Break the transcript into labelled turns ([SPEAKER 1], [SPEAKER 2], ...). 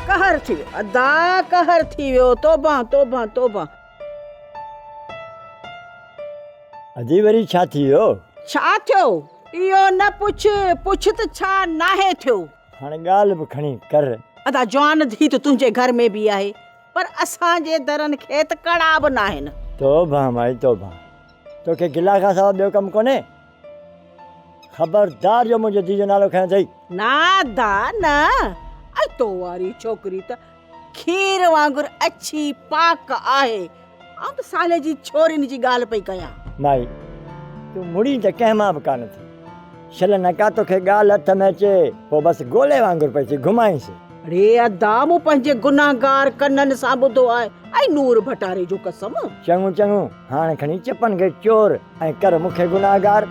[SPEAKER 1] قهر ٿي ويو ادا قهر ٿي ويو توبه توبه توبه.
[SPEAKER 2] ادي وري ڇا ٿي ويو؟
[SPEAKER 1] ڇا ٿيو اهو نه پڇ، پڇ ته ڇا ناهي ٿيو.
[SPEAKER 2] هاڻي ڳالهه به کڻي ڪر.
[SPEAKER 1] ادا جوان ڌيء ته تنهنجي گهر ۾ به آهي پر اسان جي درن کي ته ڪڙا به ناهن.
[SPEAKER 2] توبه مائي توبه. توکي گلا کان سوا ٻيو ڪم ڪونهي؟ خبردار جو منهنجي ڌيء جو نالو کنيو اٿئي.
[SPEAKER 1] نه ادا نه، ۽ تو واري ڇوڪري ته کير وانگر اڇي پاڪ آهي. آئون ته صالح جي ڇورين جي ڳالهه پئي ڪيان.
[SPEAKER 2] مائي، تون مڙين ته ڪنهن مان به ڪانه ٿي. شل نه ڪا توکي ڳالهه هٿ ۾ اچي، پوء بس گولي وانگر پئي ٿي گهمائينس.
[SPEAKER 1] اڙي ادا، مون پنهنجي گنهگار ڪنن سان ٻڌو آهي ۽ نور ڀٽاري جو قسم.
[SPEAKER 2] چڱو چڱو، هاڻ کڻي چپن کي چور ۽ ڪر مون کي گنهگار.